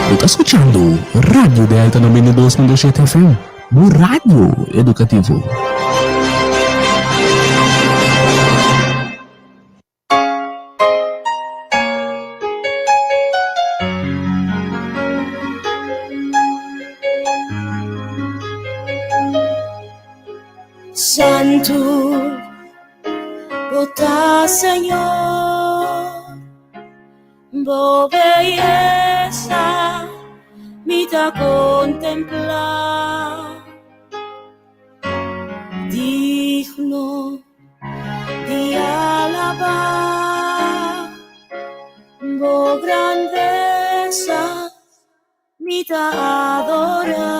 Bo ta skuchando Radio Delta 92.7 FM, bo radio edukativo. Santu bo ta Señor, bo beyesa mi ta contempla. Digno di alabá bo grandesa mi ta adorá.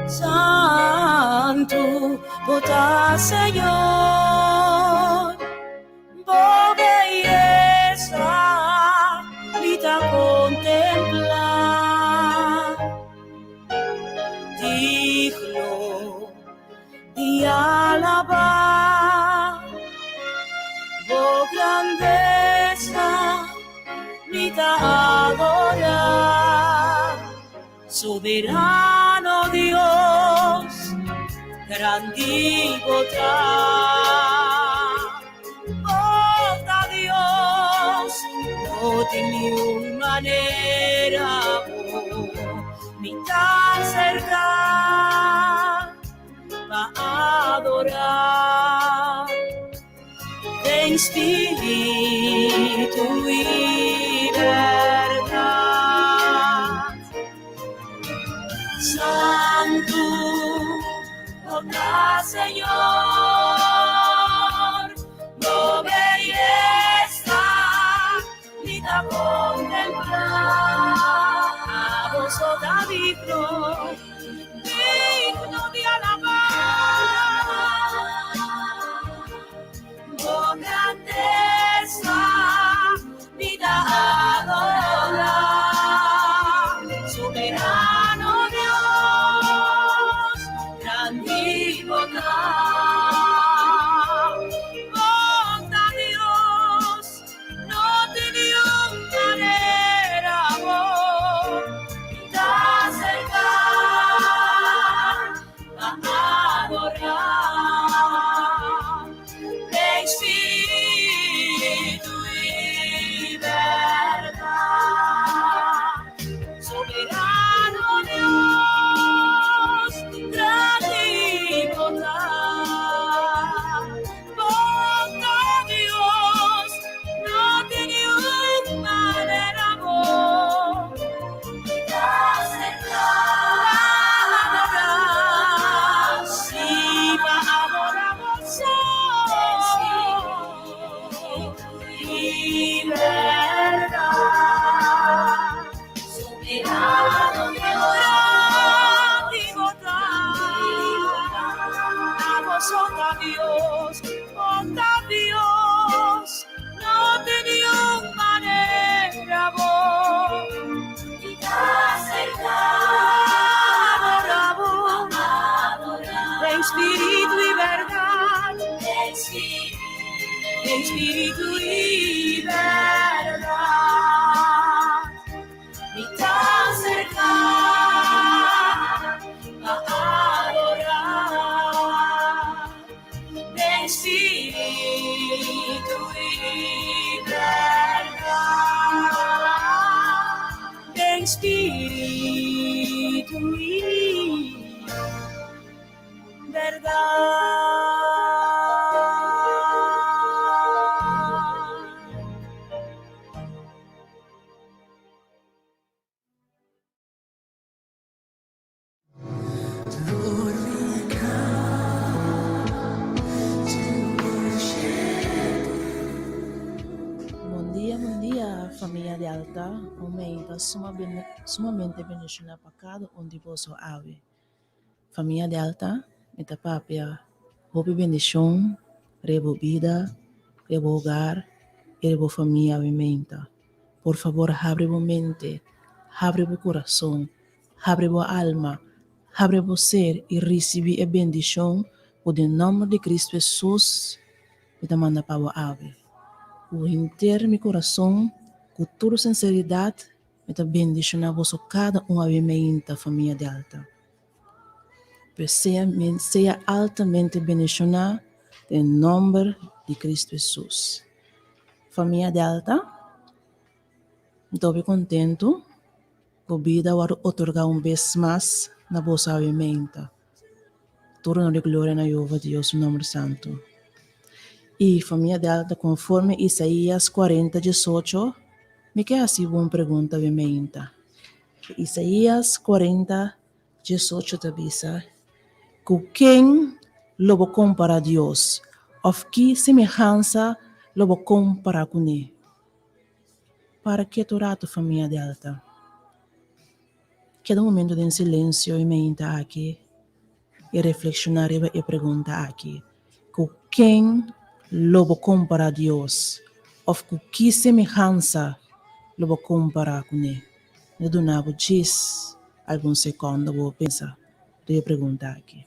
Santu bo ta Señor, bo beyesa mi ta contemplá. Digno di alabá bo grandesa mi ta adorá. Soberano Dios, grandi bo ta. Bo ta Dios, no tin niun manera bo mi ta acerca pa adorá. Den spiritu i bèrdat. Santu bo ta Señor, bo beyesa mi ta kontemplá. Abo so ta digno. Digno di alabá Bo grandesa mi ta adorá Soberano Dios, grandi bo ta Bo ta Dios, no tin niun manera bo Ta acerca pa adora den spiritu y berdad. Soberano Dios, grandi bo ta. Bo ta Dios, no tin niun manera bo ta acerca pa adora, sí, pa adora bo so y berdad. Soberano Dios, grandi bo ta, abo so ta Dios, bo ta Dios, no tin niun manera bo ta acerca adora bo den spiritu y berdad, den spiritu y berdad. Mi ta acerca pa adora den spiritu y berdad, den spiritu y berdad. Bon dia, bon dia famia Delta. Homey ta sumamente bendiciona pa cada un di boso awe. Famia Delta, mi ta papia hopi bendicion riba bo bida, riba bo hogar y riba bo famia awe meinta. Por fabor habri bo mente, habri bo kurason, habri bo alma, habri bo ser i risibí e bendishon ku den nòmber di Kristu Hesus mi ta manda pa bo awe. Ku henter mi kurason, ku. Ku tur sinseridat mi ta bendishoná boso kada un awe meinta, famia Delta. Pues sea sea altamente bendishoná den nòmber di Kristu Hesus. Famia Delta, mi ta hopi kontentu ku bida wòrdu otorgá un bes mas na boso awe meinta. Tur honor i gloria na Jehova Dios, su nomber santu. I famia Delta, konforme Isaías 40, 18, mi ke hasi bo un pregunta awe meinta. Isaías 40, 18 ta bisa, Ku ken lo bo kompará Dios, òf ki semehansa lo bo kompará kuné? Para ketu ratu, famia Delta. Keda un momento den silensio i meinta aki i reflekshoná riba e pregunta aki, Ku ken lo bo kompará Dios òf ku ki semehansa lo bo kompará kuné? Mi ta duna bo djis algun sekònda bo pensa riba e pregunta aki.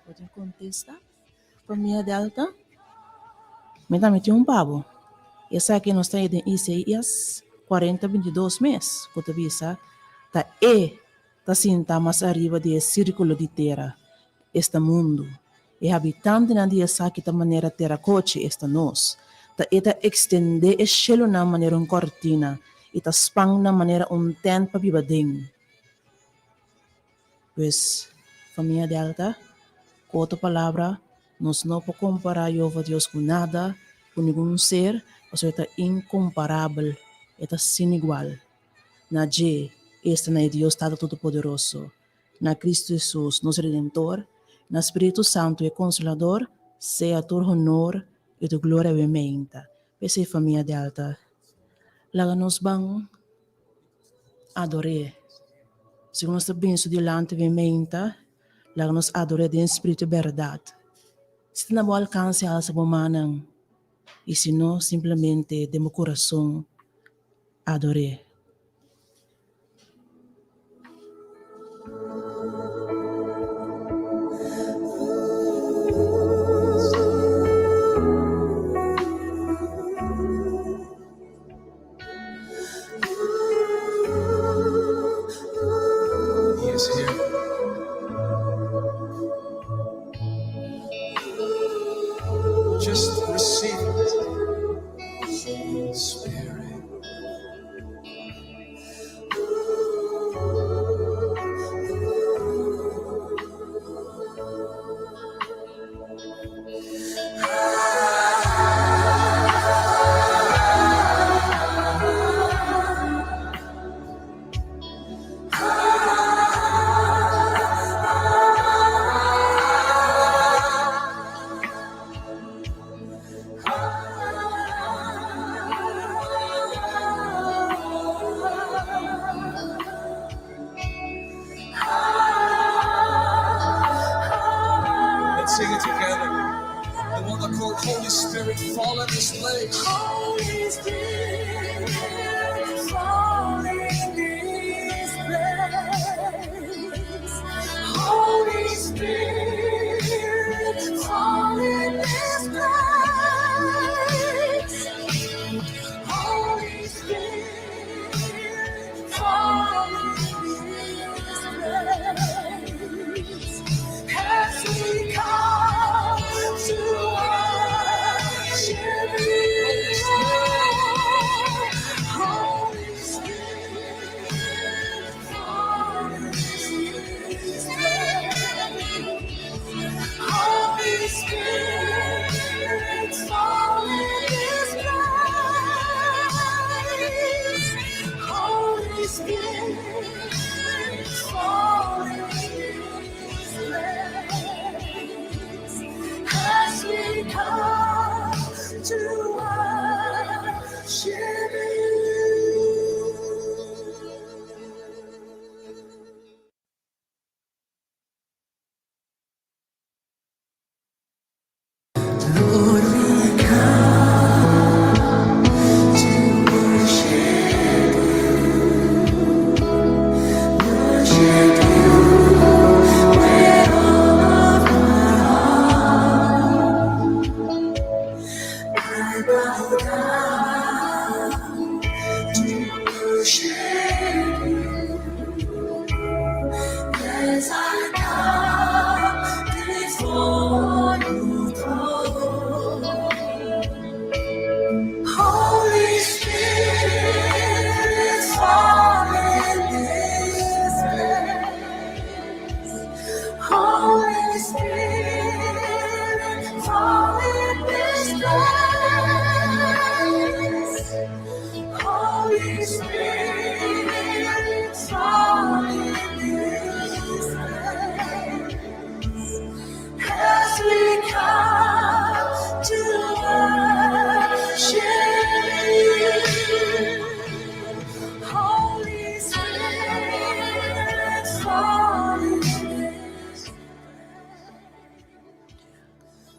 Bo tin kontesta famia Delta? Mi tambe tin un pa bo. Esaki nos ta den Isaías 40, 22 mes, ku ta bisa, Ta e ta sinta mas ariba di e sírkulo di tera, esta mundu. E habitantenan di esaki ta manera terakochi, esta nos. Ta e ta ekstendé e shelunan manera un kòrtina i ta span nan manera un tènt pa biba den. Pues, famia Delta, ku otro palabra, nos no por kompará Yehova Dios ku nada, ku ningun ser, pasobra e ta inkomparabel, e ta sin igual. Na dje, esta na e Dios Tata Todopoderoso, na Cristo Hesus, nos Redentor, na Spiritu Santu, e Consolador, sea tur honor i tur gloria awe meinta. P'esei, famia Delta, laga nos ban ador'é. Segun nos ta bin su dilanti awe meinta, laga nos ador'é den spiritu i bèrdat. Si ta na bo alkanse, alsa bo mannan, i si no, simplemente den bo kurason ador'é. He is here. Just receive it. Holy Spirit. Let's sing it together. The one that called Holy Spirit, fall in this place. Holy Spirit, fall in this place. Holy Spirit, fall in this place. Holy Spirit, fall in this place. As we come to worship you, Holy Spirit, fall in this place.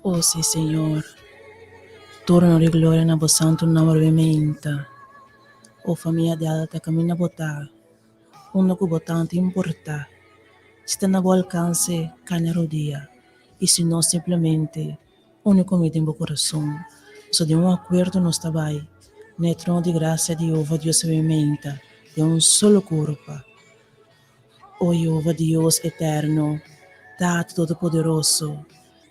O sí, Señor. Tur honor i gloria na bo santu nomber be meinta. O famia Delta, kaminda bo ta, unda ku bo ta no ta importá. Si ta na bo alkanse, kai na rodia. I si no, simplemente uni ku mi den bo kurason. Pasobra den un akuerdo nos ta bai na e trono di grasia di Yehova Dios awe meinta, den un solo kurpa. O Yehova Dios eterno, Tata Todopoderoso,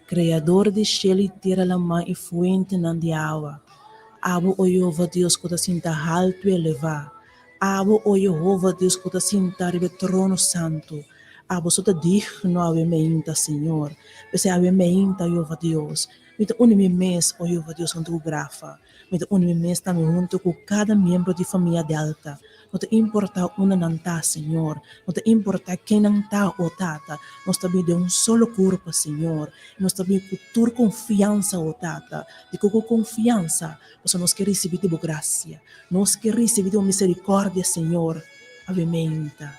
Kreador di shelu i tera, laman i fuentenan di awa, abo, o Yehova Dios, ku ta sinta haltu i elevá, abo, o Yehova Dios, ku ta sinta riba e trono santu, abo so ta digno awe meinta, Señor. P'esei awe meinta, Yehova Dios, mi ta uni mi mes, o Yehova Dios, huntu ku Grafa. Mi ta uni mi mes tambe huntu ku kada miembro di famia Delta. No ta importá unda nan ta, Señor. No ta importá ken nan ta, o Tata. Nos ta bini den un solo kurpa, Señor. I nos ta bini ku tur konfiansa, o Tata. Dikon ku konfiansa? Pasobra nos ke risibí di Bo grasia. Nos ke risibí di Bo miserikòrdia, Señor. Awe meinta.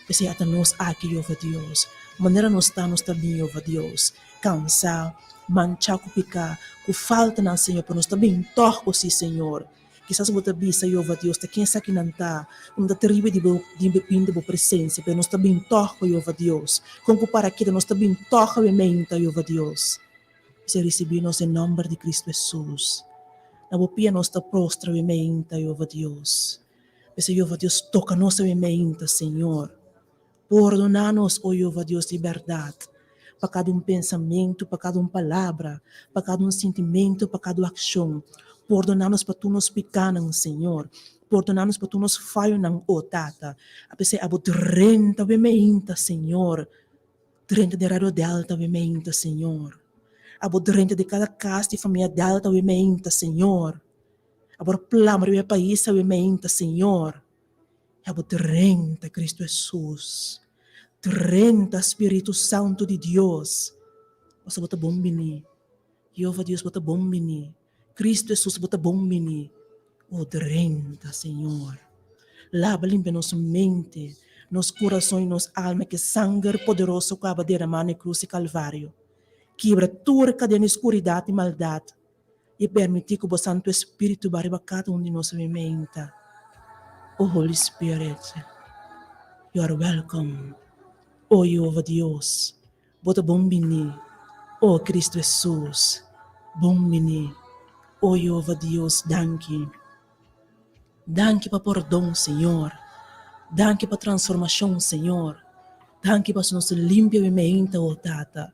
P'esei ata nos aki, Jehová Dios. Manera nos ta, nos ta bini, Jehová Dios. Kansá, manchá ku piká, ku faltanan, Señor, pero nos ta bin tòg ku sí, Señor. Kisas bo ta bisa, Jehová Dios, ta ken esakinan ta? Ku no ta tribi di bo di bin den bo presensia, pero nos ta bin tòg ku Jehová Dios. Kon ku para keda nos ta bin tòg awe meinta, Jehová Dios. P'esei risibí nos den nòmber di Kristu Hesus. Na bo pia nos ta prostra awe meinta, Jehová Dios. P'esei, Jehová Dios, toka nos awe meinta, Señor. Pordoná nos, o Jehová Dios di bèrdat, pa kada un pensamentu, pa kada un palabra, pa kada un sintimentu, pa kada un akshon. Pordoná nos pa tur nos pikánan, Señor. Pordoná nos pa tur nos fayonan, o Tata. Apesei abo drenta awe meinta, Señor. Drenta den Radio Delta awe meinta, Señor. Abo drenta den kada kas di famia Delta awe meinta, Señor. Abo plama riba e pais awe meinta, Señor. Ya bo drenta Cristo Hesus, drenta Spiritu Santu di Dios, pasobra bo ta bon bini. Jehova Dios bo ta bon bini, Cristo Hesus bo ta bon bini. O drenta Señor. Laba limpia nos mente, nos curason y nos alma ke sanger poderoso cu aba derama na e cruz di Calvario. Kibra tur cadena di scuridad y maldad. I permití ku bo Santu Espíritu bai riba kada un di nos awe meinta. O Holy Spirit, you are welcome. O Jehová Dios, bo ta bon biní. O Cristo Hesus, bon biní. O Jehová Dios, danki. Danki pa pordon, Señor. Danki pa transformashon, Señor. Danki pasobra nos ta limpia awe meinta, o Tata.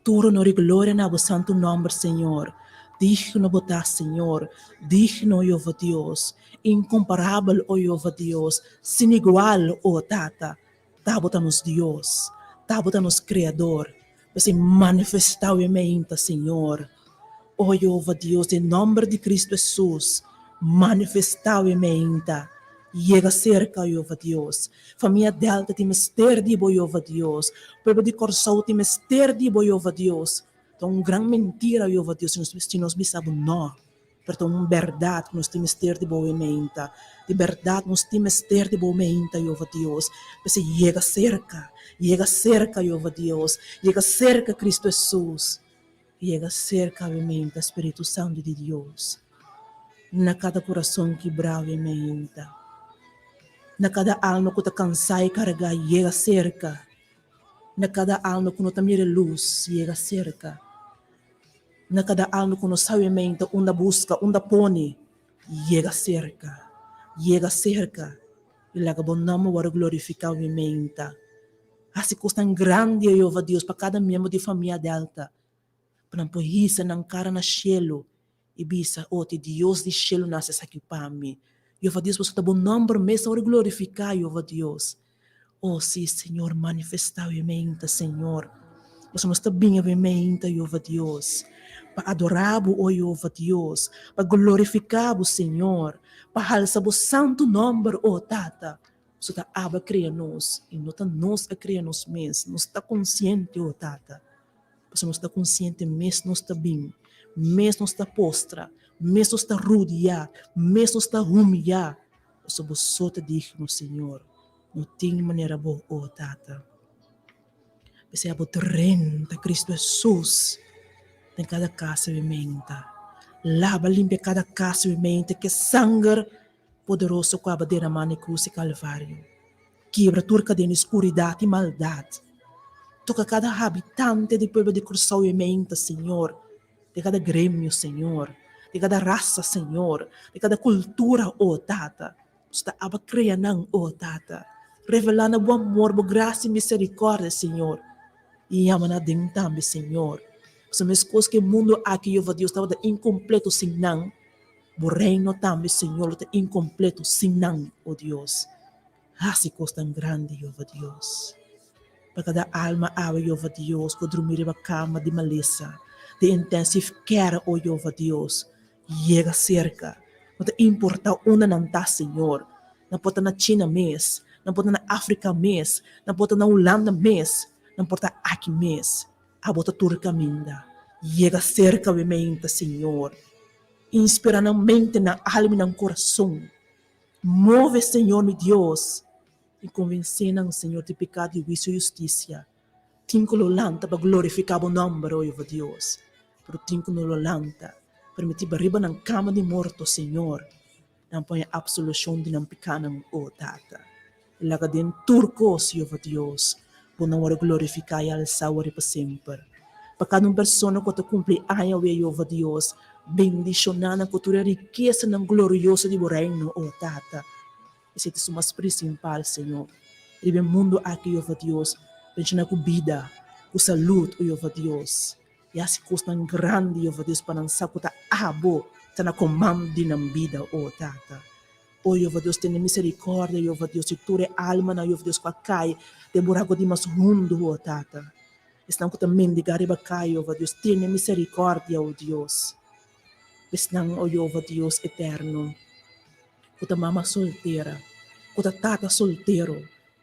Tur honor i gloria na bo santu nòmber, Señor. Digno bo ta, Señor. Digno, Jehova Dios. Inkomparabel, o Jehova Dios. Sin igual, o Tata. Ta bo ta nos Dios. Ta bo ta nos Kreador. P'esei manifestá awe meinta, Señor. O Jehova Dios, den nòmber di Kristu Hesus, manifestá awe meinta. Yega serka, Jehova Dios. Famia Delta tin mester di bo, Jehova Dios. Pueblo di Kòrsou tin mester di bo, Jehova Dios. Ta un gran mentira, Jehova Dios, si nos bisa bo nò. Pero ta un bèrdat ku nos tin mester di bo meinta. Di bèrdat nos tin mester di bo meinta, Jehova Dios. P'esei yega serka, yega serka, Jehova Dios. Yega serka, Kristu Hesus. Yega serka awe meinta, Spiritu Santu di Dios. Na kada kurason kibrá awe meinta. Na kada alma ku ta kansá i kargá, yega serka. Na kada alma ku no ta mira lus, yega serka. Na kada alma ku no sabe meinta unda buska, unda pone, yega serka, yega serka i laga bo nòmber wòrdu glorifiká mi meinta. Hasi kosnan grandi, o Jehová Dios, pa kada miembro di famia Delta, pa nan por hisa nan kara na shelu i bisa, O, te Dios di shelu na hasi esaki pa mi. Jehová Dios, pasobra ta bo nòmber mes ta wòrdu glorifiká, Jehová Dios. O sí, Señor, manifestá awe meinta, Señor. Pasobra nos ta bin awe meinta, Jehová Dios, pa adorá bo, o Jehová Dios, pa glorifiká bo, Señor, pa halsa bo santu nòmber, o Tata. Pasobra ta abo a krea nos, i no ta nos a krea nos mes. Nos ta konsiente, o Tata. Pasobra nos ta konsiente mes nos ta bin, mes nos ta postra, mes nos ta rudiá, mes nos ta humiyá. Pasobra bo so ta digno, Señor. No tin manera bo, o Tata. P'esei abo drenta Cristo Hesus. Den kada kas awe meinta. Laba limpia kada kas awe meinta ku e sanger poderoso ku aba derama na e krus di Kalvario. Kibra tur kadena di skuridat i maldat. Toka kada habitante di pueblo di Kòrsou awe meinta, Señor. Di kada gremio, Señor. Di kada rasa, Señor. Di kada kultura, o Tata. Nos ta aba krea nan, o Tata. Revelá na bo amor, bo grasia i miserikòrdia, Señor. I yama nan aden tambe, Señor. Pasobra meskos ku e mundu aki, Jehová Dios, tabata inkompleto sin nan, bo Reino tambe, Señor, lo ta inkompleto sin nan, o Dios. Hasi kosnan grandi, Jehová Dios. Pa kada alma awe, Jehová Dios, ku a drumi riba kama di malesa, di intensive care, o Jehová Dios, Yega serka. No ta importa unda nan ta, Señor. Nan por ta na China mes, nan por ta na Afrika mes, nan por ta na Hulanda mes, nan por ta aki mes. Abo ta tur kaminda. Yega serka we meinta, Señor. Inspira nan mente, nan alma i nan kurason. Move, Señor mi Dios, i konvensé nan, Señor, di pekado i huisio i hustisia. Tin ku lo lanta pa glorifiká bo nòmber, o Yehova Dios, pero tin ku no lo lanta. Permití pa riba nan kama di morto, Señor, nan por haña apsolushon di nan pikánan, o Tata. I laga den tur kos, Yehova Dios, bo nan wòrdu glorifiká i alsá wòrdu pa semper. Pa kada un persona ku ta kumpli aña awe, Yehova Dios, bendishoná nan ku tur e rikesanan glorioso di bo Reino, o Tata. Esei ta su mas prinsipal, Señor. Riba e mundu aki, Yehova Dios, benshoná ku bida, ku salud, o Yehova Dios. I hasi kosnan grandi, Yehova Dios, pa nan sa ku ta abo ta na komand di nan bida, o Tata. O Yehova Dios, tene miserikòrdia, Yehova Dios, di tur e almanan, Yehova Dios, ku a kai den buraku di mas hundu, o Tata. Esnan ku ta mendigá riba kai, Yehova Dios, tene miserikòrdia, o Dios. Esnan, o Yehova Dios eterno, ku ta mama soltera, ku ta tata soltero,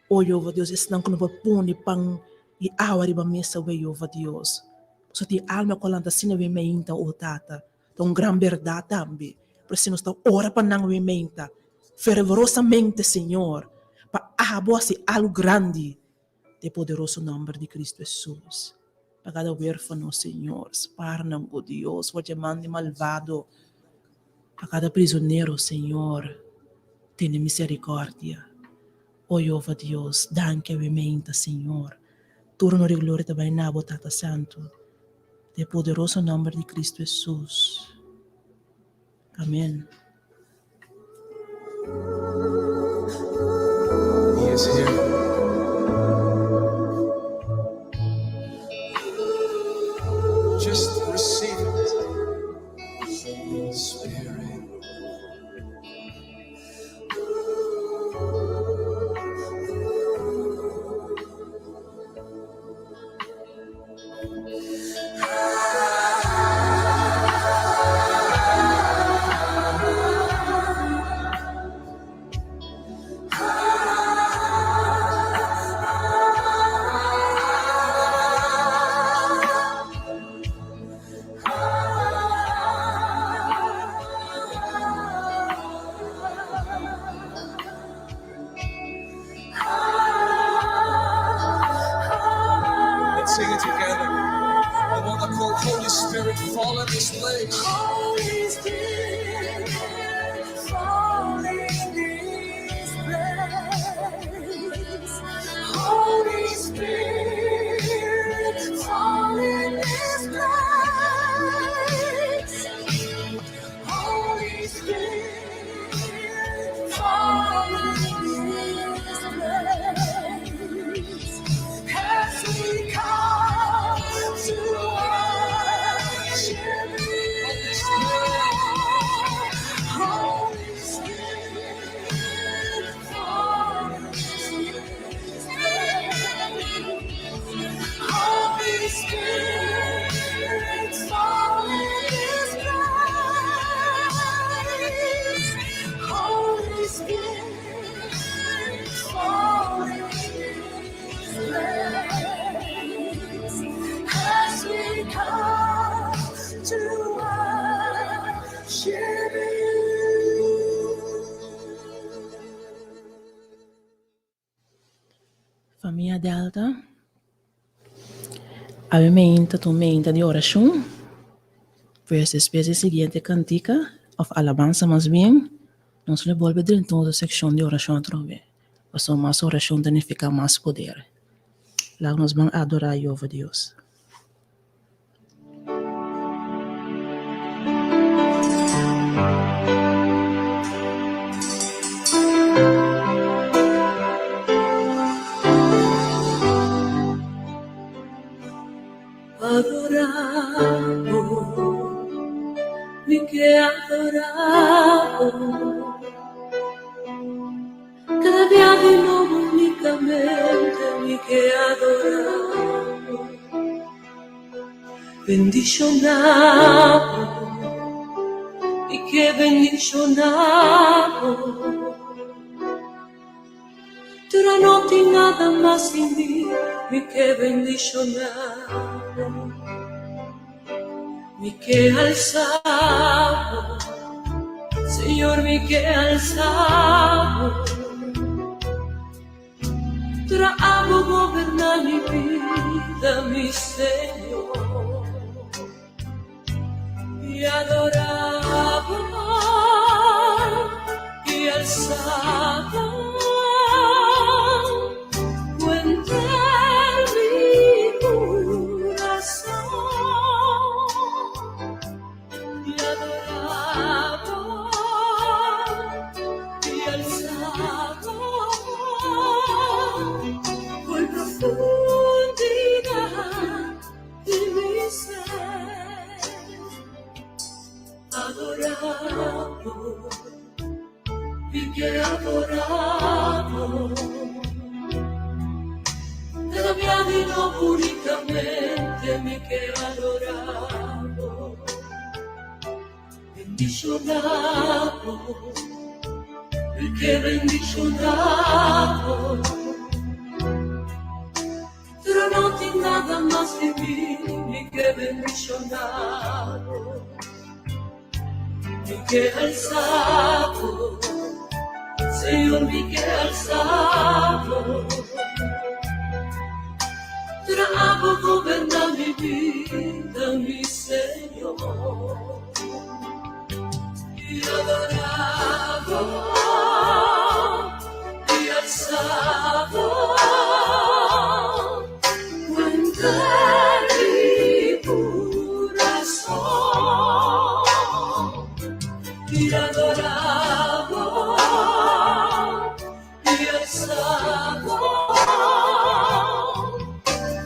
o Yehova Dios, esnan ku no por pone pan i awa riba mesa, o Yehova Dios. Pasobra tin alma ku a lanta asina wei meinta, o Tata. Ta un gran bèrdat tambe. Pero si nos ta ora pa nan wei meinta, fervorosamente, Señor, pa abo hasi algu grandi den e poderoso nòmber di Kristu Hesus. Pa kada wérfano, Señor, spar nan, o Dios, for dje man di malvado. Pa kada prizonero, Señor, tene miserikòrdia. O Jehová Dios, danki awe meinta, Señor. Tur honor i gloria ta bai na bo, Tata Santu, den e poderoso nòmber di Kristu Hesus. Amen. He is here. Just receive it. Holy Spirit. Let's sing it together. The one that called Holy Spirit, fall in this place. Holy Spirit, fall in this place. Holy Spirit, fall in this place. Holy Spirit, fall in this place. As we come to worship you, Holy Spirit, fall in this place. Holy Spirit, fall in this place. Holy Spirit, fall in this place. As we come to worship you. Famia Delta, awe meinta ta un meinta di orashon. Pues despues di siguiente kantika, òf alabansa mas bien, nos lo bolbe drenta un otro sekshon di orashon atrobe, pasobra mas orashon ta nifiká mas poder. Laga nos ban adorá Yehova Dios. Adorabo, mi ke adorabo. Kada bia di nobo unikamente mi ke adorabo. Bendishonabo, mi ke bendishonabo. Pero no tin nada mas sin mi, mi ke bendishonabo. Mi ke alsabo, Señor, mi ke alsabo. Tra abo goberna mi bida, mi Señor. I adorabo i alsabo ku henter mi kurason. I adorabo i alsabo ku profundidat di mi ser. Adorabo, mi ke adorabo. Kada bia di nobo unikamente mi ke adorabo. Bendishonabo, mi ke bendishonabo. Pero no tin nada mas di mi, mi ke bendishonabo. Mi ke alsabo, Señor, mi ke alsabo. Pero abo goberna mi bida, mi Señor. I adorabo, i alsabo, ku henter mi kurason. I adorabo, i alsabo,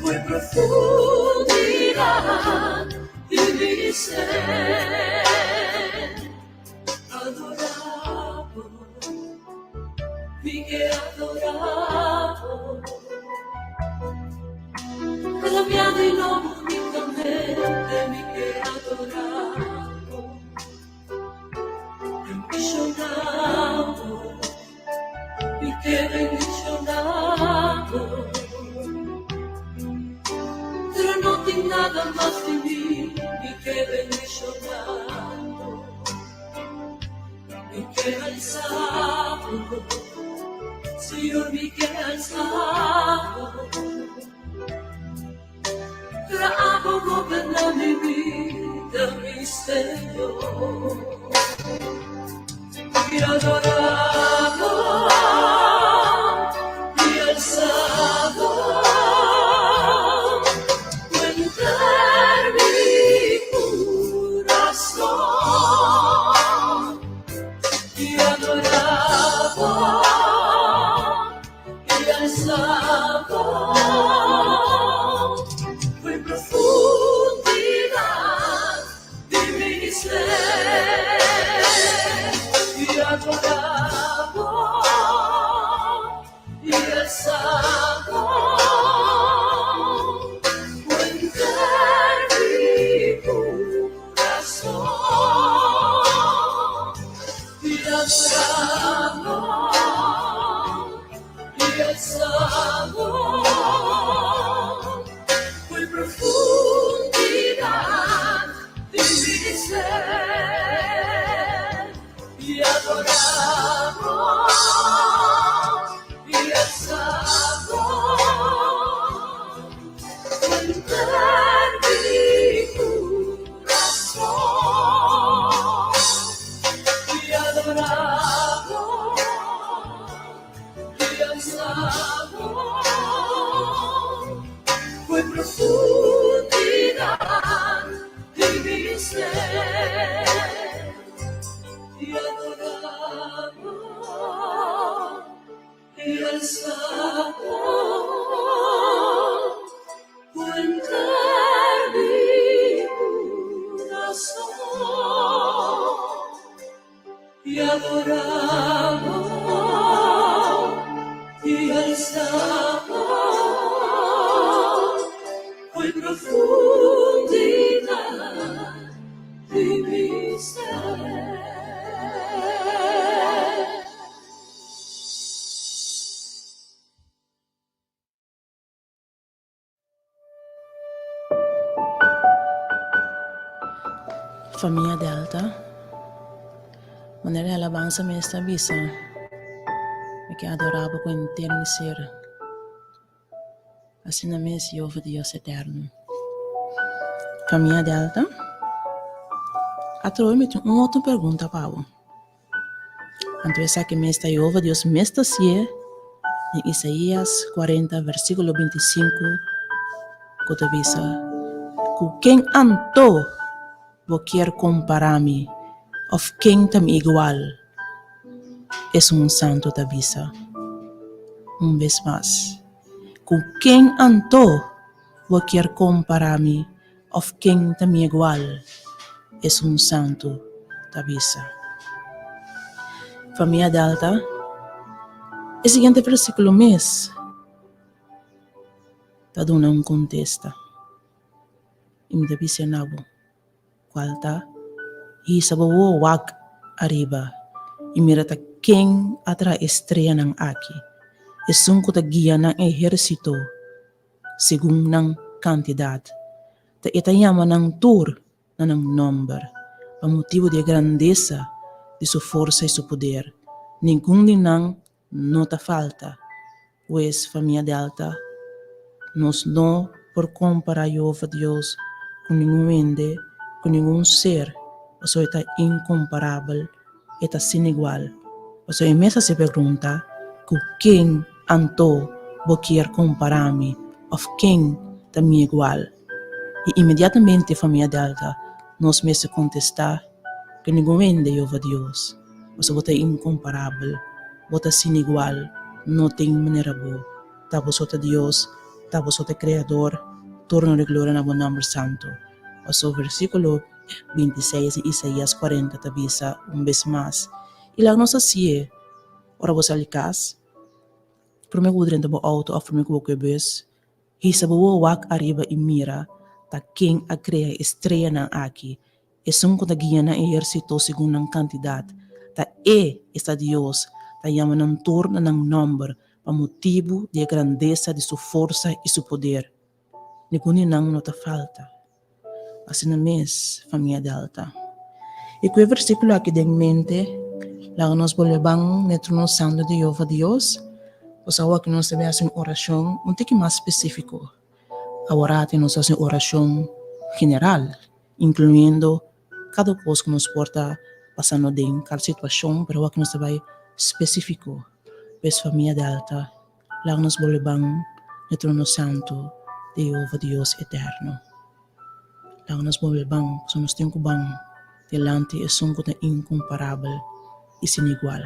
ku profundidat di mi ser. Adorabo, mi ke adorabo. Kada bia di nobo unikamente mi ke adorabo. Bendishonabo, mi ke bendishonabo. Pero no tin nada mas di mi, mi ke bendishonabo. Mi ke alsabo, Señor, mi ke alsabo. Pero abo goberna mi bida, mi Señor. I adorabo, i alsabo, ku henter mi kurason. I adorabo, i alsabo, ku profundidat di mi ser. I adorabo. Ku henter mi kurason i adorá bo i alsá bo fo'i profundidat di mi ser. Famia Delta, manera e alabansa mes ta bisa, Mi ke adorá bo ku henter mi ser. Asina mes, Yehova Dios eterno. Famia Delta, atrobe mi tin un otro pregunta pa bo. Anto esaki mes ta Yehova Dios mes ta sié den Isaías kuarenta versíkulo 25 ku ta bisa, Ku ken anto bo kier kompará mi, òf ken ta mi igual? Esun Santu ta bisa. Un bes mas, Ku ken anto bo kier kompará mi, Of ken ta mi igual? Esun Santu ta bisa. Famia Delta, E siguiente versíkulo mes ta duna un kontesta. I mi ta bisa na bo, kual ta, Hisa bo wowo wak ariba i mira ta ken a traha e streanan aki, esun ku ta guia nan ehérsito segun nan kantidat. Ta e ta yama nan tur na nan nòmber, pa motibu di e grandesa di su forsa i su poder. Ningun di nan no ta falta. Pues, famia Delta, nos no por kompará Yehova Dios ku ningun hende, ku ningun ser, pasobra e ta inkomparabel, e ta sin igual. Pasobra e mes a hasi pregunta, Ku ken anto bo kier kompará mi, òf ken ta mi igual? I inmediatamente famia Delta, nos mester kontestá ku ningun hende, Yehova Dios, pasobra bo ta inkomparabel, bo ta sin igual, no tin manera bo. Ta bo so ta Dios, ta bo so ta Kreador, tur honor i gloria na bo nòmber santu. Pasobra versíkulo 26 di Isaías 40 ta bisa un bes mas, I laga nos hasié ora bo sali kas, promé ku bo drenta bo outo òf promé ku bo kue bus, hisa bo wowo wak ariba i mira ta ken a krea e streanan aki, esun ku ta guia nan ehérsito segun nan kantidat. Ta E, esta Dios, ta yama nan tur na nan nòmber pa motibu di e grandesa di su forsa i su poder. Ningun di nan no ta falta. Asina mes, famia Delta. I ku e versíkulo aki den mente, laga nos bolbe ban na e trono santu di Yehova Dios, pasobra awor aki nos ta bai hasi un orashon un tiki mas spesífiko. Aworati nos ta hasi un orashon general, inkluyendo kada kos ku nos por ta pasando den, kada situashon, pero awor aki nos ta bai spesífiko. Pues famia Delta. Laga nos bolbe ban na e trono santu di Yehova Dios eterno. Laga nos bolbe ban, pasobra nos tin ku ban dilanti esun ku ta inkomparabel i sin igual.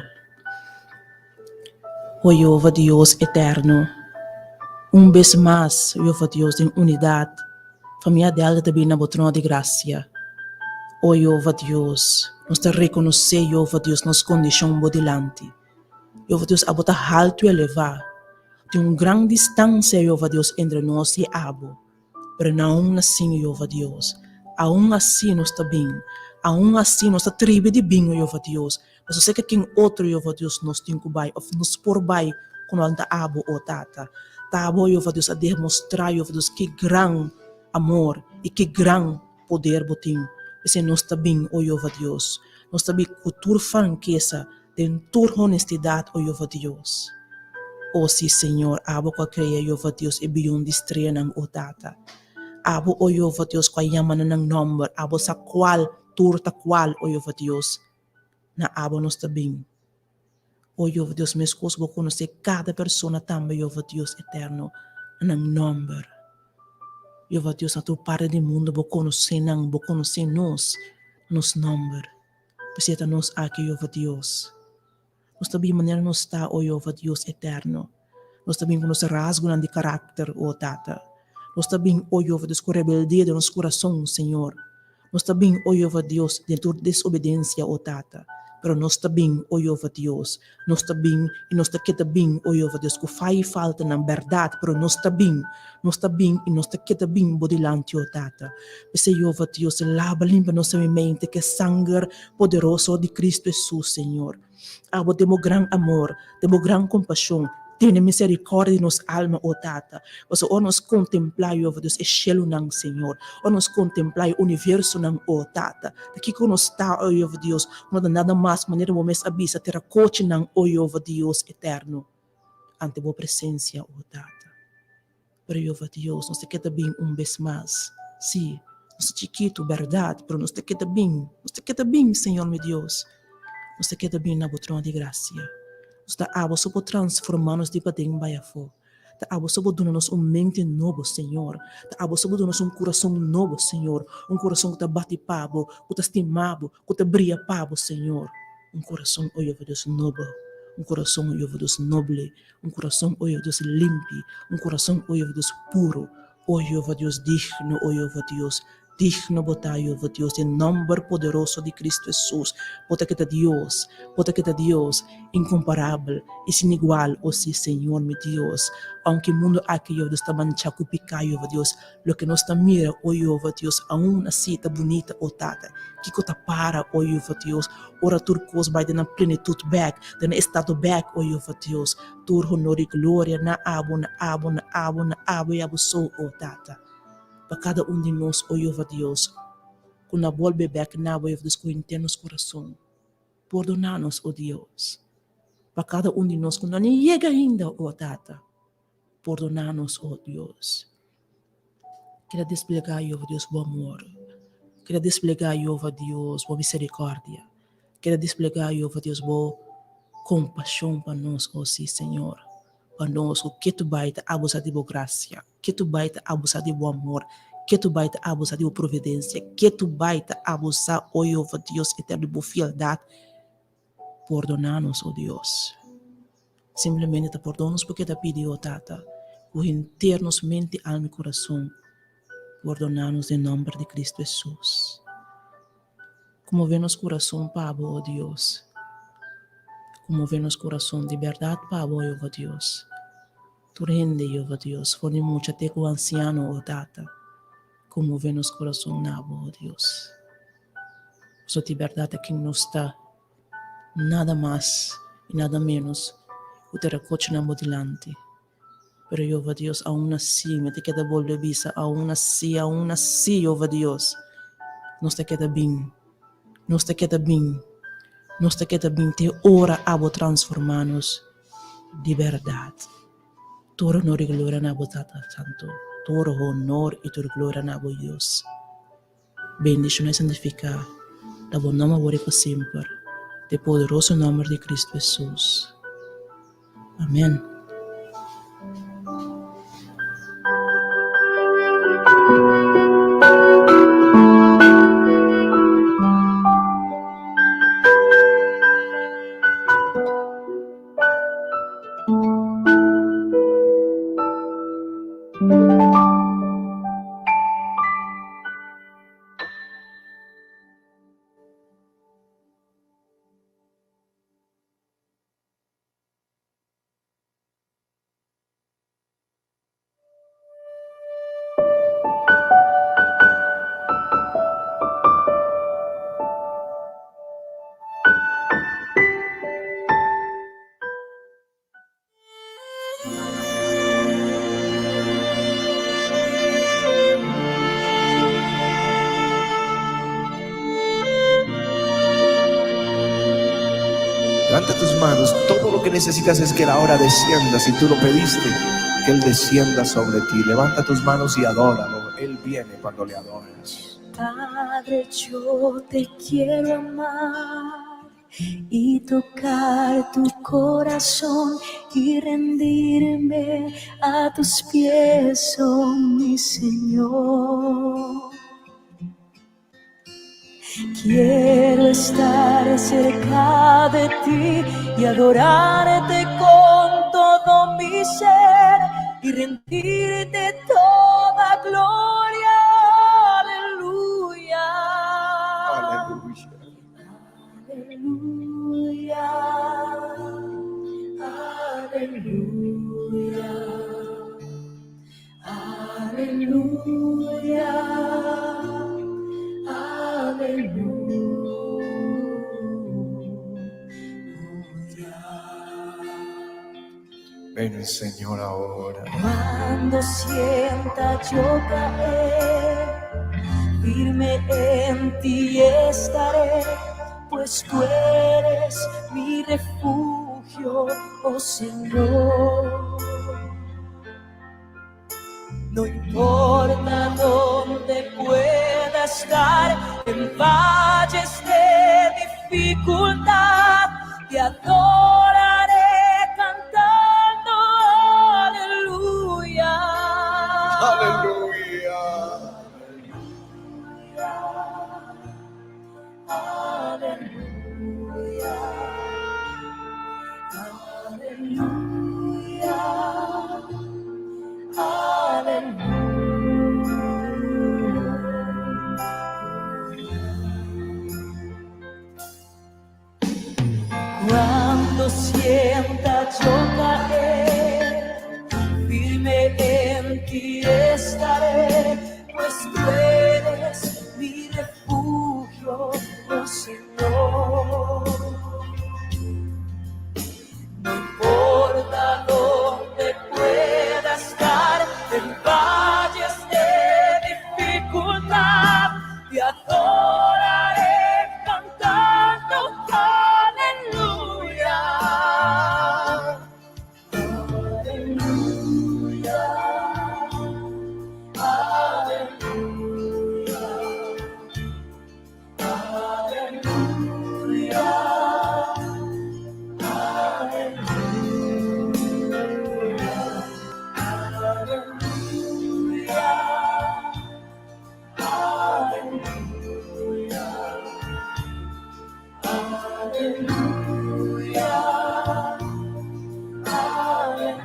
O Yehova Dios eterno, un bes mas, Yehova Dios den unidat, famia Delta ta bini na bo trono di grasia. O Yehova Dios, nos ta rekonosé, Yehova Dios, nos kondishon bo dilanti. Jehova Dios, abo ta haltu i elevá. Tin un gran distansia, Jehova Dios, entre nos i abo. Pero naun asin, Jehova Dios, aun asi nos ta bin. Aun asi nos ta tribi di bin, o Jehova Dios, pasobra seka ken otro, Jehova Dios, nos tin ku bai òf nos por bai ku no ta abo, o Tata. Ta abo, Jehova Dios, a demostrá, Jehova Dios, ki gran amor i ki gran poder bo tin. P'esei nos ta bin, o Jehova Dios. Nos ta bin ku tur frankesa. Den tur honestidad, o Jehova Dios. O sí, Señor, abo cu a crea, Jehova Dios, e biyon di streanan, o Tata. Abo, o Jehova Dios, cu a yama na nan nomber, abo sa cual tur ta cual, o Jehova Dios. Na abo nos ta bin. O Jehova Dios, mescos bo conoce cada persona tambe, Jehova Dios eterno, na nan nomber. Jehova Dios, na tur parti di mundo bo conoce nan, bo conoce nos, nos nomber. P'esei ta nos aki, Yehova Dios. Nos ta bin manera nos ta, o Yehova Dios eterno. Nos ta bin ku nos rasgonan di karakter, o Tata. Nos ta bin, o Jehová Dios, ku rebeldia den nos kurason, Señor. Nos ta bin, o Jehová Dios, den tur desobedensia, o Tata. Pero nos ta bin, o Jehová Dios, nos ta bin i nos ta keda bin, o Jehová Dios, ku fai i faltanan, bèrdat, pero nos ta bin, nos ta bin i nos ta keda bin bo dilanti, o Tata. P'esei, Jehová Dios, laba limpia nos den mi mente ku e sanger poderoso di Cristo Hesus, Señor. Abo den bo gran amor, den bo gran kompashon, tene miserikòrdia di nos alma, o Tata. Pasobra ora nos kontemplá, Yehova Dios, e shelunan, Señor, ora nos kontemplá e universonan, o Tata, ta kiko nos ta, o Yehova Dios? No ta nada mas, manera bo mes a bisa, terakochinan, o Yehova Dios eterno, ante bo presensia, o Tata. Pero Yehova Dios, nos ta keda bin un bes mas. Sí, nos ta chikitu, bèrdat, pero nos ta keda bin. Nos ta keda bin, Señor mi Dios. Nos ta keda bin na bo trono di grasia. Nos ta abo so por transformá nos di paden bai afó. Ta abo so por duna nos un mente nobo, Señor. Ta abo so por duna nos un kurason nobo, Señor. Un kurason ku ta bati pa bo, ku ta stima bo, ku ta bria pa bo, Señor. Un kurason, o Yehova Dios, nobo. Un kurason, o Yehova Dios, noble. Un kurason, o Jehová Dios, limpi, un kurason, o Jehová Dios, puru. O Jehová Dios, digno, o Jehová Dios, digno bo ta, Jehová Dios, den nòmber poderoso di Cristo Hesus. Bo ta keda Dios, bo ta keda Dios, inkomparabel i sin igual, o si, Señor mi Dios. Aunke mundu aki, Jehová Dios, ta manchá ku piká, Jehová Dios, Loke nos ta mira, o Jehova Dios, aun así ta bunita, o Tata. Kiko ta para, o Jehova Dios, ora tur kos bai den nan plenitut bèk, den nan estado bèk, o Jehova Dios? Tur honor i gloria na abo, na abo, na abo, na abo i abo so, o Tata. Pa kada un di nos, o Jehova Dios, ku na bolbe bèk na bo, Jehova Dios, ku henter nos kurason. Pordoná nos, o Dios. Pa kada un di nos ku no ni yega ainda, o Tata. Pordoná nos, o Dios. Keda desplegá, Jehova Dios, bo amor. Keda desplegá, Jehova Dios, bo miserikòrdia. Keda desplegá, Jehova Dios, bo kompashon pa nos, o sí, Señor. Pa nos ku ketu bai ta abusá di bo grasia, ketu bai ta abusá di bo amor, ketu bai ta abusá di bo providensia, ketu bai ta abusá, o Jehova Dios eterno, di bo fieldat. Pordoná nos, o Dios. Simplemente ta pordon nos porque ta pidi, o Tata, ku henter nos mente, alma i kurason, pordoná nos den nòmber di Kristu Hesus. Konmové nos kurason pa bo, o Dios. Konmové nos kurason di bèrdat pa bo, Jehová Dios. Tur hende, Jehová Dios, for di mucha te ku ansiano, o Tata, konmové nos kurason na bo, o Dios. Pasobra di bèrdat aki nos ta nada mas i nada ménos ku ta rekochinan bo dilanti. Pero Jehová Dios, aun así, mi ta keda bolbe bisa, aun así, aun así, Jehová Dios, nos ta keda bin, nos ta keda bin, nos ta keda bin te ora abo transformá nos di bèrdat. Tur honor i gloria na bo Tata Santu. Tur honor i tur gloria na bo Dios. Bendiciona y santifica ta bo nomber awor y pa semper, den poderoso nomber di Cristo Jesus. Amen. Levanta tus manos. Todo lo que necesitas es que la hora descienda. Si tú lo pediste, que Él descienda sobre ti. Levanta tus manos y adóralo. Él viene cuando le adoras. Padre, yo te quiero amar y tocar tu corazón y rendirme a tus pies, oh mi Señor. Quiero estar cerca de ti y adorarte con todo mi ser y rendirte toda. Ven, Señor, ahora. Cuando sienta yo caer, firme en ti estaré, pues tú eres mi refugio, oh Señor. No importa dónde pueda estar, en valles de dificultad, te adoraré cantando aleluya. Aleluya. Aleluya. Aleluya. Aleluya. Cuando sienta yo caer, firme en ti estaré, pues tú eres mi refugio, oh Señor. No importa dónde pueda estar, en valles de dificultad, te adoraré cantando aleluya. Aleluya. Aleluya. Aleluya. Aleluya. Aleluya. Aleluya. Aleluya. Aleluya.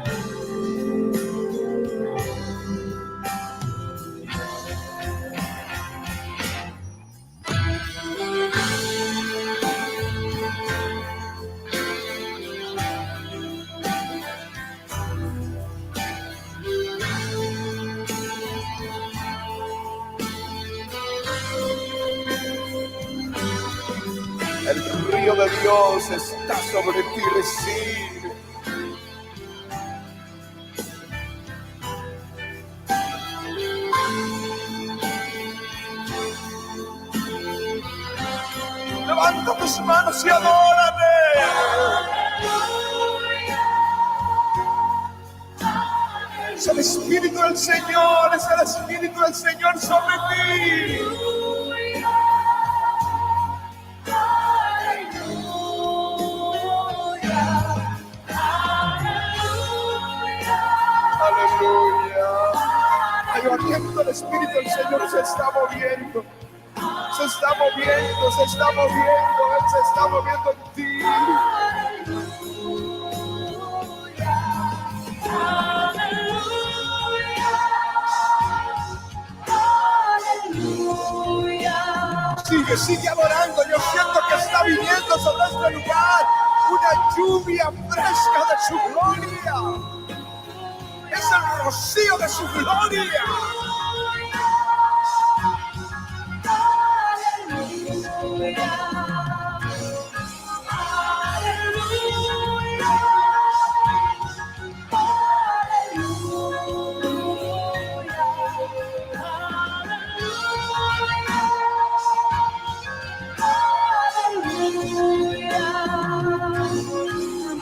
El río de Dios está sobre ti, recibe. Levanta tus manos y adórale. Es el Espíritu del Señor, es el Espíritu del Señor sobre ti. Aleluya. Hay el Espíritu del Señor se está moviendo. Se está moviendo, se está moviendo. Él se está moviendo en ti. Sigue, sigue adorando. Yo siento que está viniendo sobre este lugar una lluvia fresca de su gloria. Es el rocío de su gloria.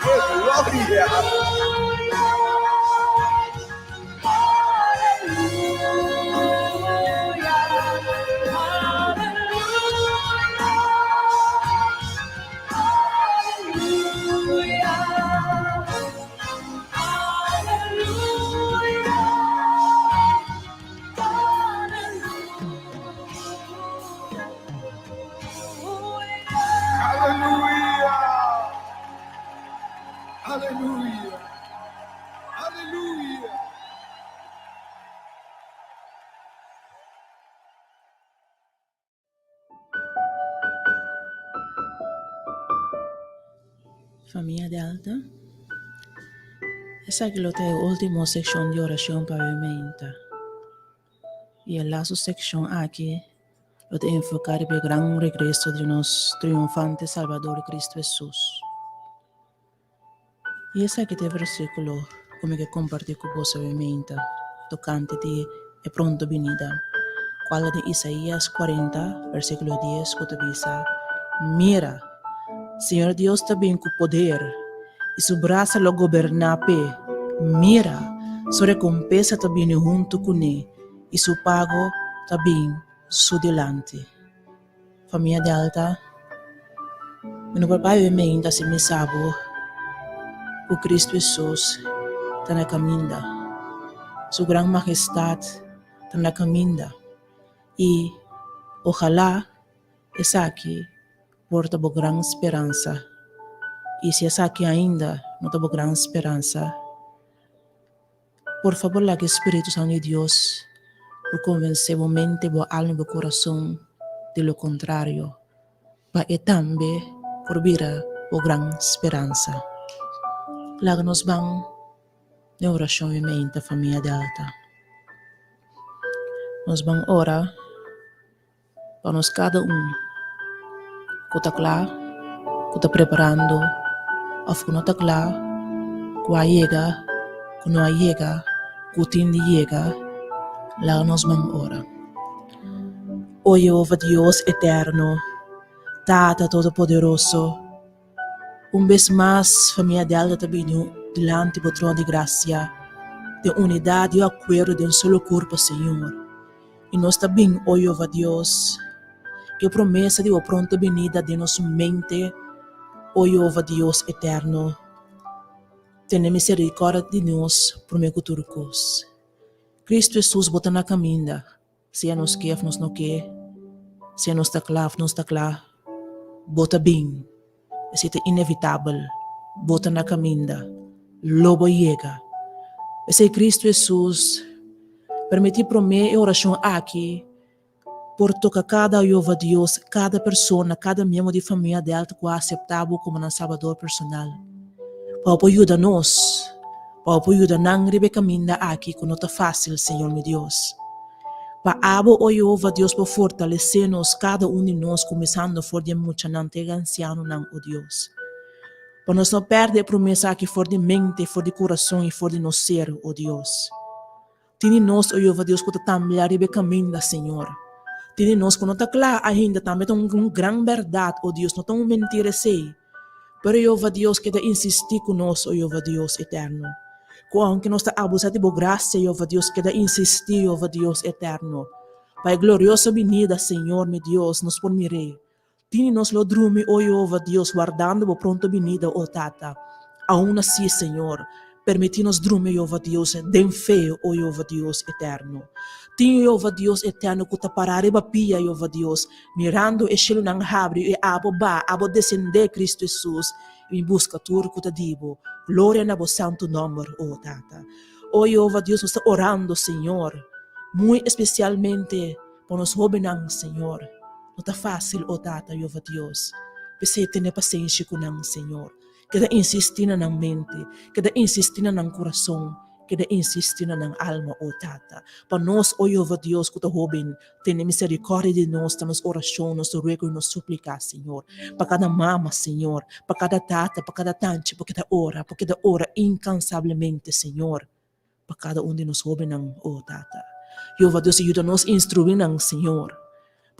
¡Qué gloria! Aleluya. Aleluya. Aleluya. Famia Delta. Esaki lo ta e último sekshon di orashon pa awe meinta. I e lastu sekshon aki lo ta enfoká riba e gran regreso di nos triunfante Salbador Kristu Hesus. I esaki ta e versíkulo. ku mi ke kompartí ku boso awe meinta tokante di e pronto binida, kual ta den Isaías kuarenta, versíkulo dies, ku ta bisa, Mira! Señor Dios ta bin ku poder, i su brasa lo goberná p'e. Mira! Su rekompesa ta bini huntu kuné, i su pago ta bin su dilanti. Famia Delta, Mi no por bai meinta si mi sa bo ku Cristo Hesus ta na kaminda. Su gran Mahestat ta na kaminda i ojalá esaki por ta bo gran speransa. I si esaki ainda no ta bo gran speransa, Por fabor laga e Spiritu Santu di Dios por konvensé bo mente, bo alma i bo kurason di lo kontrario, pa e tambe por bira bo gran speransa. Laga nos ban den orashon i meinta, famia Delta. Nos ban ora. Pa nos kada un ku ta kla, ku ta preparando òf ku no ta kla, ku a yega, ku no a yega, ku tin di yega, laga nos ban ora. O Yehova Dios eterno, Tata Todopoderoso, Un bes mas famia Delta ta bini dilanti bo trono di gracia den unidad i acuerdo den un solo curpo, Señor. I nos ta bin, o Jehova Dios, cu e promesa di bo pronto binida den nos mente, o Jehova Dios eterno. Tene misericordia di nos prome cu tur cos. Cristo Jesus, bo ta na caminda. Sea nos ke of nos no ke, sea nos ta kla of nos ta kla, bo ta bin. Esei ta inevitabel. Bo ta na kaminda. Lo bo yega. P'esei Kristu Hesus permití promé e orashon aki por toka kada Jehova Dios, kada persona, kada miembro di famia Delta ku a aseptá bo komo nan Salbador personal. Pa bo por yuda nos. Pa bo por yuda nan riba e kaminda aki ku no ta fásil, Señor mi Dios. Pa abo, o Yehova Dios, por fortalesé nos, kada un di nos, kuminsando for di e muchanan te e ansianonan, o Dios. Pa nos no pèrdè e promesa aki for di mente, for di kurason i for di nos ser, o Dios. Tin di nos, o Yehova Dios, ku ta tambleá riba e kaminda, Señor. Tin di nos ku no ta kla ainda, tambe ta un gran bèrdat, o Dios, no ta un mentira esei. Pero Yehova Dios keda insistí ku nos, o Yehova Dios eterno. Ku ounke nos ta abusá di bo grasia, Yehova Dios keda insistí, Yehova Dios eterno. Pa e glorioso binida, Señor mi Dios, nos por mir'é. Tin di nos lo drumi, o Yehova Dios, wardando bo pronto binida, o Tata. Aun así, Señor, permití nos drumi, Yehova Dios, den fe, o Yehova Dios eterno. Tin, Yehova Dios eterno, ku ta pará riba pia, Yehova Dios, mirando e shelunan habri i abo ba, abo desendé, Cristo Hesus, i mi buska tur ku ta di bo. Gloria na bo santu nòmber, o Tata. O Yehova Dios, nos ta orando, Señor, muy espesialmente pa nos hóbennan, Señor. No ta fásil, o Tata, Yehova Dios. P'esei tene pasenshi ku nan, Señor. Keda insistí na nan mente, keda insistí na nan kurason, keda insistí na nan alma, o Tata. Pa nos, o Yehova Dios, ku ta hóben, tene miserikòrdia di nos, ta nos orashon, nos ruego i nos súplika, Señor. Pa kada mama, Señor, pa kada tata, pa kada tanchi, pa keda ora, pa keda ora inkansablemente, Señor. Pa kada un di nos hóbennan, o Tata. Yehova Dios, yuda nos instruí nan, Señor.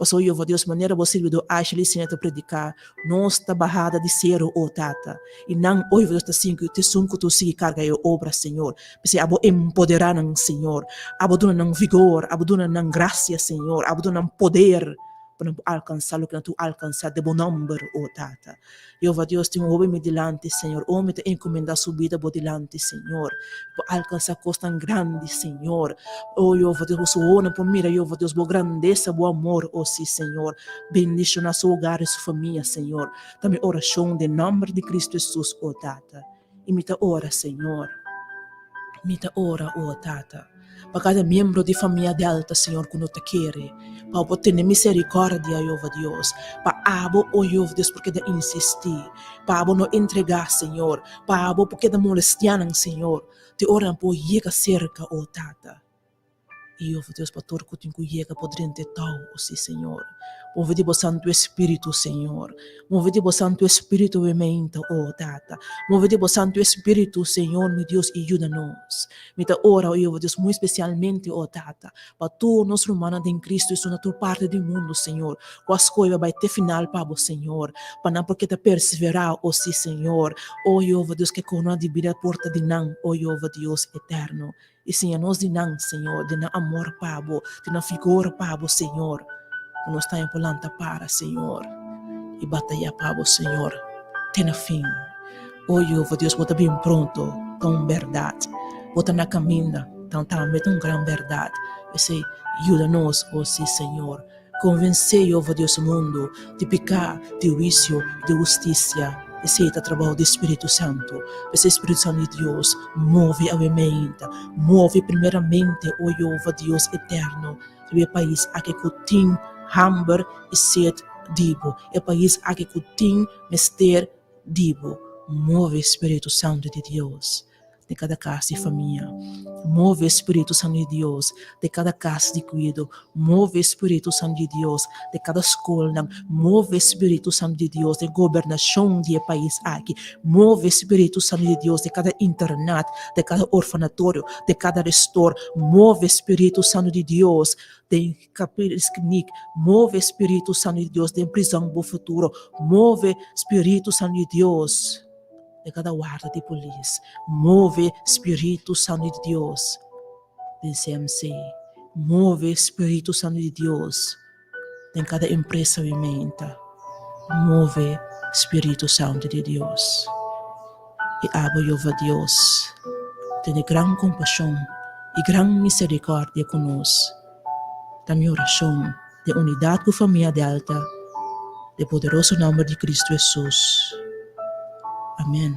Pasobra, Yehova Dios, manera bo sirbidó Ashley siña ta prediká, nos ta bahada di seru, o Tata. I nan, o Yehova Dios, ta sinti ku esun ku tur sigui karga e obra, Señor. P'esei abo empoderá nan, Señor. Abo duna nan vigor, abo duna nan grasia, Señor. Abo duna nan poder pa nan por alkansá loke nan tur alkansá den bo nòmber, o Tata. Jehová Dios, tin un hoben mi dilanti, Señor. Oh, mi ta encomendá su bida bo dilanti, Señor. Bo alcansá cosnan grandi, Señor. Oh, Jehová Dios, bo su ohonan por mira, Jehová Dios, bo grandesa, bo amor, oh sí, Señor. Bendicioná su hogar i su famia, Señor. Ta mi oracion den nomber di Cristo Jesús, oh Tata. I mi ta ora, Señor. Mi ta ora, oh Tata, pa kada miembro di famia Delta, Señor, ku no ta kere, pa bo tene miserikòrdia, Jehová Dios, pa abo, oh Jehová Dios, por keda insistí, pa abo no entregá, Señor, pa abo por keda molestiá nan, Señor, te ora nan por yega serka, oh Tata. I Yehova Dios pa tur ku tin ku yega por drenta e tou, o si Señor. Move di bo Santu Espíritu, Señor. Move di bo Santu Espíritu e meinta, o Tata. Move di bo Santu Espíritu, Señor mi Dios, i yuda nos. Mi ta ora, o Yehova Dios, muy spesialmente, o Tata, pa tur nos rumannan den Cristo Hesus na tur parti di mundu, Señor, ku a skohe pa bai te final pa bo, Señor, pa nan por keda perseverá, o si Señor. O Yehova Dios, ke korona di bida por ta di nan, o Yehova Dios eterno. I siña nos di nan, Señor, di nan amor pa Bo, di nan vigor pa Bo, Señor, ku nos tambe por lanta para, Señor, i batayá pa Bo, Señor, te na fin. O Jehová Dios, Bo ta bin pronto, ta un bèrdat. Bo ta na kaminda, ta tambe ta un gran bèrdat. P'esei, yuda nos, o sí, Señor. Konvensé Jehová Dios mundu di piká, di huisio i di hustisia. Esei ta trabou di spiritu santu. P'esei spiritu santu di Dios, move awe meinta. Move primeramente, o Jehová Dios eterno, riba e pais aki ku tin hamber i set di bo, e pais aki ku tin mester di bo. Move, spiritu santu di Dios. den kada kas di famia. Move Spiritu Santu di Dios den kada kas di kuido. Move Spiritu Santu di Dios den kada skolnan. Move Spiritu Santu di Dios den gobernashon di e pais aki. Move Spiritu Santu di Dios den kada internat, den kada orfanatorio, den kada restor. Move Spiritu Santu di Dios den kliniek. Move Spiritu Santu di Dios den prizòn bo futuro. Move Spiritu Santu di Dios. Den kada warda di polis. Move Spiritu Santu di Dios den CMC. Move Spiritu Santu di Dios den kada empresa wi menta. Move Spiritu Santu di Dios. I abo Jehova Dios, tene gran kompashon i gran miserikòrdia ku nos. Ta mi orashon den unidat ku famia Delta, den poderoso nòmber di Kristu Hesus. Amèn.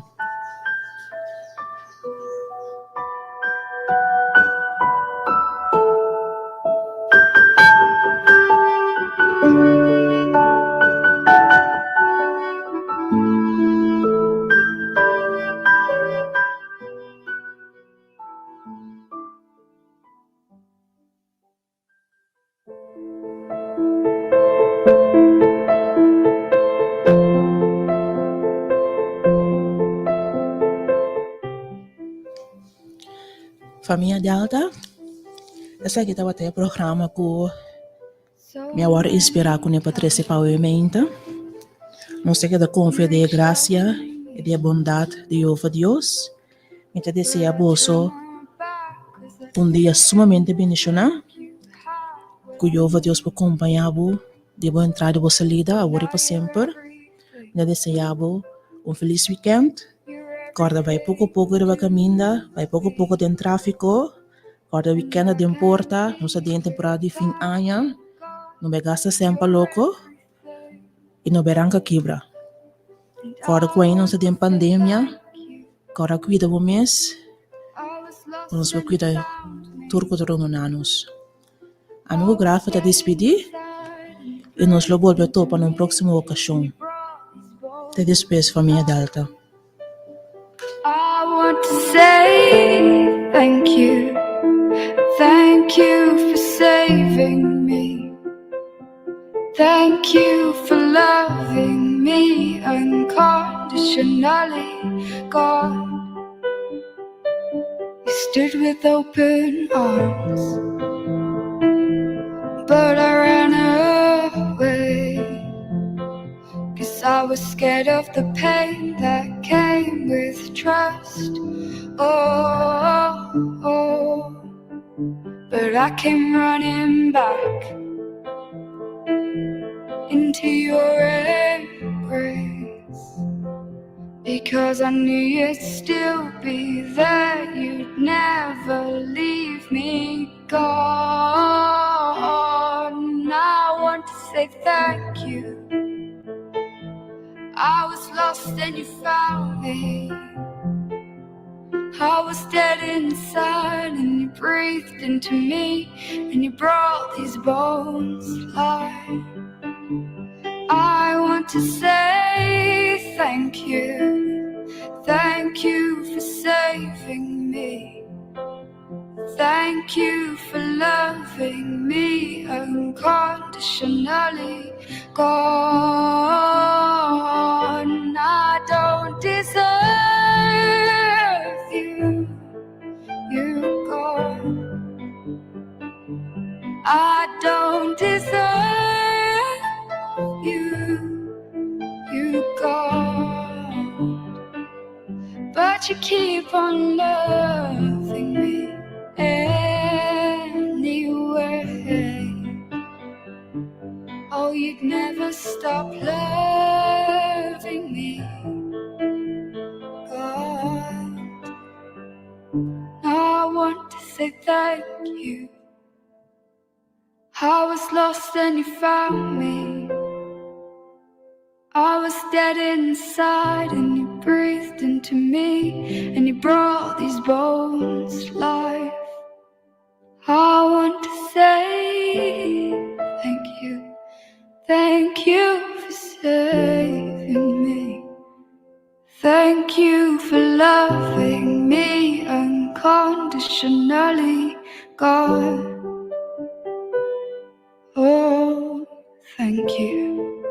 Famia Delta, esaki tabata e programa ku mi a wòrdu inspirá kuné pa trese pa awe meinta. Nos ta keda konfia den e grasia i den e bondat di Jehová Dios. Mi ta desea boso un dia sumamente bendishoná. Ku Jehová Dios por kompañá bo den bo entrada i bo salida awor i pa semper. Mi ta desea bo un felis wikènt. Kòrda bai poko poko riba kaminda, bai poko poko den tráfiko. Kòrda wikènt ta den porta, nos ta den temporada di fin aña. No bai gasta sèn pa loko. I no bai ranka kibra. Kòrda ku ainda nos ta den pandemia, kòrda kuida bo mes, pa nos por kuida tur ku ta rondona nos. Ami ku Grafa ta dispidí i nos lo bolbe topa na un próksimo okashon. Te despues famia Delta. I want to say thank you. Thank you for saving me. Thank you for loving me unconditionally, God. You stood with open arms, but I ran away. Cause I was scared of the pain that came with trust. Oh, oh. But I came running back into your embrace because I knew you'd still be there. You'd never leave me, God. And I want to say thank you. I was lost and you found me. I was dead inside and you breathed into me and you brought these bones to life. I want to say thank you. Thank you for saving me. Thank you for loving. unconditionally. God, I don't deserve you, you God. I don't deserve you, you God. But you keep on loving me anyway. Oh, you'd never stop loving me, God. I want to say thank you. I was lost and you found me. I was dead inside and you breathed into me and you brought these bones to life. I want to say thank you. Thank you for saving me. Thank you for loving me unconditionally, God. Oh, thank you.